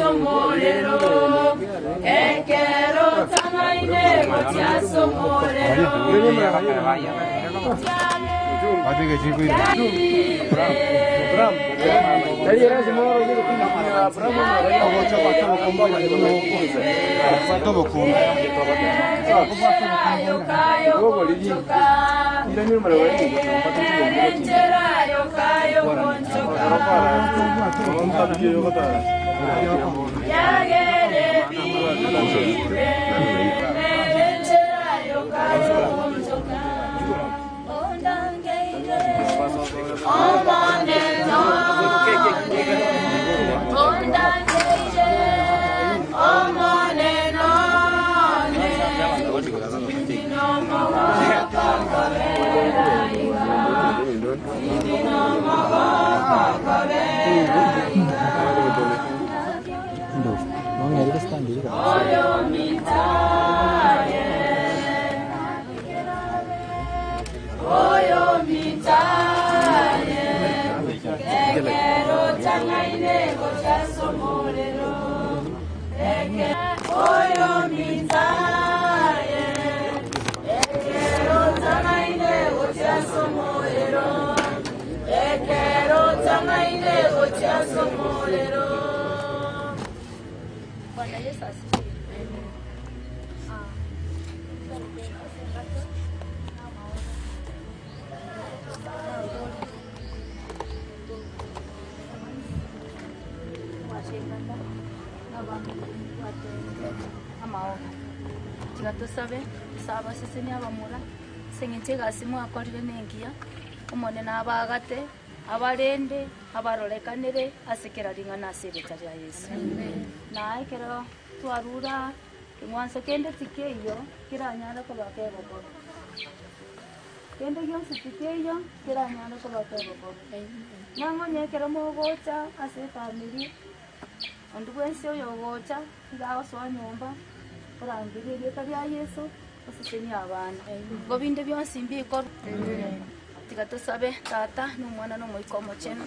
omorero, Ekero tang'aine gochia ase omorero. Bwana Yesu asifiwe. Ah, amaoga tiga tosabe ase abaseseni abamura ase eng'encho egasi mwakorire nengiya omonene abagate abarende abarorekanere ase kera ring'ana ase erieta ria Yeso. Na ekero twarure aa keng'wanso kende tikeiyo keranyare koba kegokora kende gionsi tikeiyo keranyare koba kegokora. Nang'o onye ekero mogocha ase efamiri onde bwensi oyogocha iga agosoa nyomba orangerie erieta ria Yeso osesenie abana. Igo binde bionsi mbikorwe. Tiga tosabe Tata, na Omwana, na Omoika Omochenu.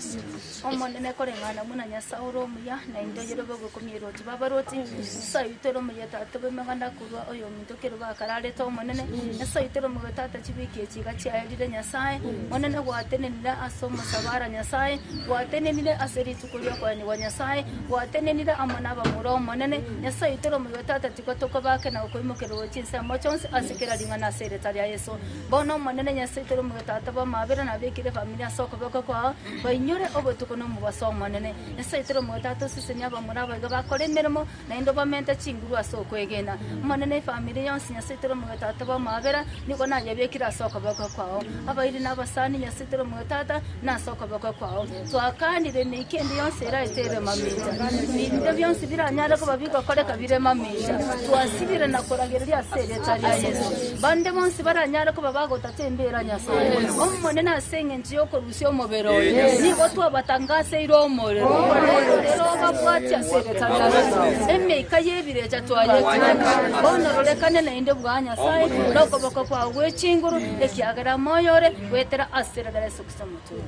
Omonene koreng'ana buna Nyasae ore omuya, na inde oyore bw'ogokumia eroti bw'abarwoti, Nyasae oito ore omuya Tata bw'emeganda korwa oyominto kerubo akararete Omonene, Nyasae oito ore omuya Tata chibiki echi iga chiaerire Nyasae, Monene gwatenenire ase omosabara Nyasae, gwatenenire ase rituko ri'okoenigwa Nyasae, gwatenenire amo nabamura Omonene, Nyasae oito ore omuya Tata tiga tokobake na gokoimokerera gochia ensemo chionsi ase kera ring'ana ase erieta ria Yeso. Bono Omonene Nyasae oito ore omuya Tata bw'amaabera nabekire efamiri ase okoboko kwao, bainyore obotuko na omobaso Omonene. Nyasae oito ore omuya Tata osesenie abamura abaiga bakore emeremo, naende obamente chinguru ase okwegena. Omonene efamiri yonsi Nyasae oito ore omuya Tata bw'amaabera nigo nayebekire ase okoboko kwao. Abairi na abasani Nyasae oito ore omuya Tata nase okoboko kwao. Twakanire emeika ende yonsi eraete ere mamincha, ebinto bionsi biranyare koba bigokoreka bire mamincha, twasibire na koragereria ase erieta ria Yeso. Bande bonsi baranyare koba bagotata embera Nyasae Omonene ase engencho y'okorusia omobere oye, nigo twabatangaseire omorero, omorero obabwatie ase erieta ria Yeso. Emeika y'ebirecha twayetiire, bono rorekane naende bwa Nyasae nokoboko kwao gwe chinguru, ekiagera moyo ore goetera ase erieta ria Yeso Kristo Omotoori.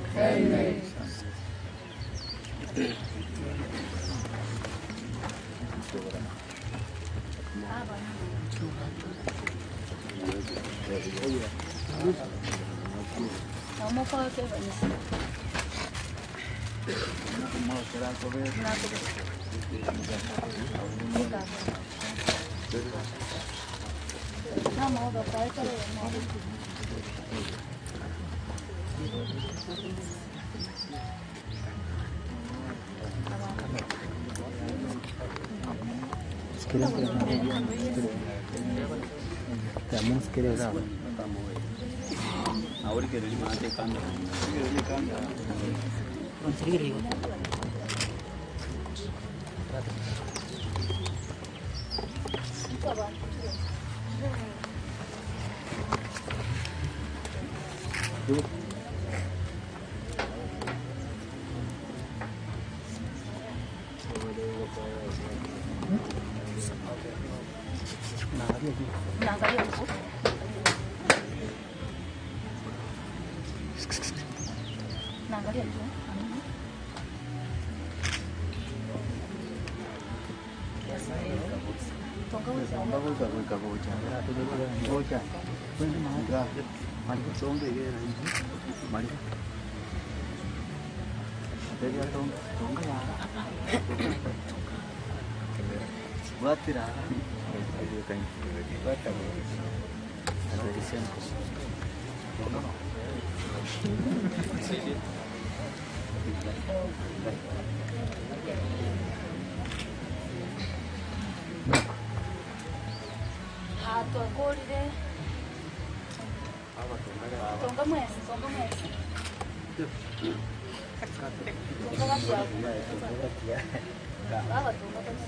Ah, twakorire tonga mwesi tonga mwesi tonga gatiago baba tonga tonga.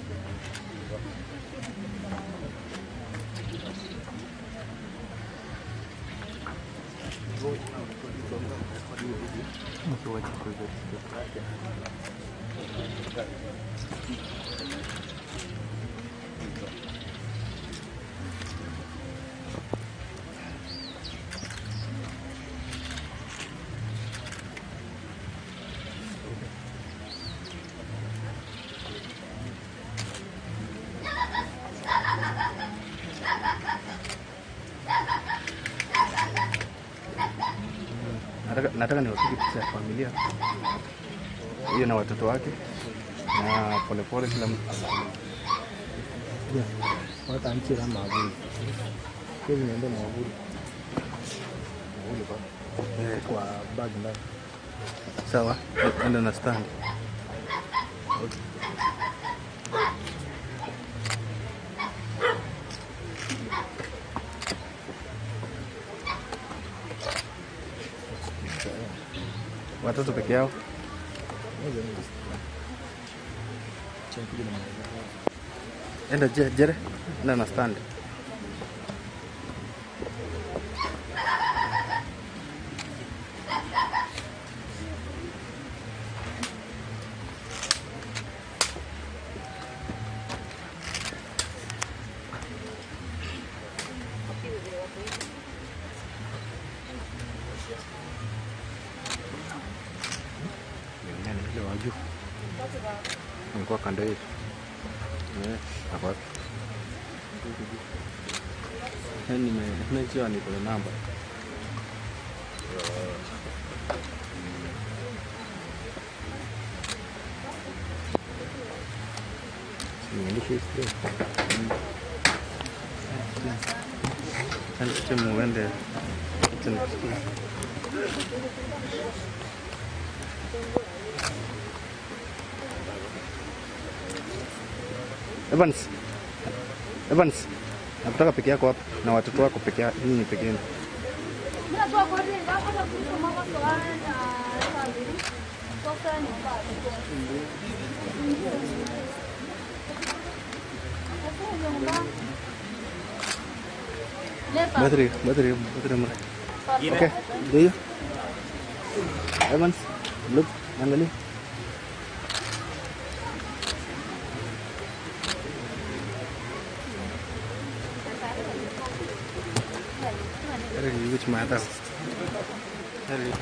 Nataka niwapige picha ya familia hiyo na watoto wake na polepole kila mtu. Watanchira mavuri kezi niende mwavuli kwa bag ndani. Sawa, enda na stand. Watoto peke yao. Enda Jere, enda na stand. Ile wa juu alikuwa kando yetu. Eh, Ako wapi? Yaani nime sure niko na namba. Niendeshe history. Acha muende. Acha nikusikie. Evans. Evans. Nakutaka peke yako hapa na watoto wako peke yako, nyinyi peke yenu. Mira twakorire ngakora kusoma basoana babiri tokani Battery, battery, battery mura. Okay, do you? Evans, look, angalia. Eric, which matter? Eric.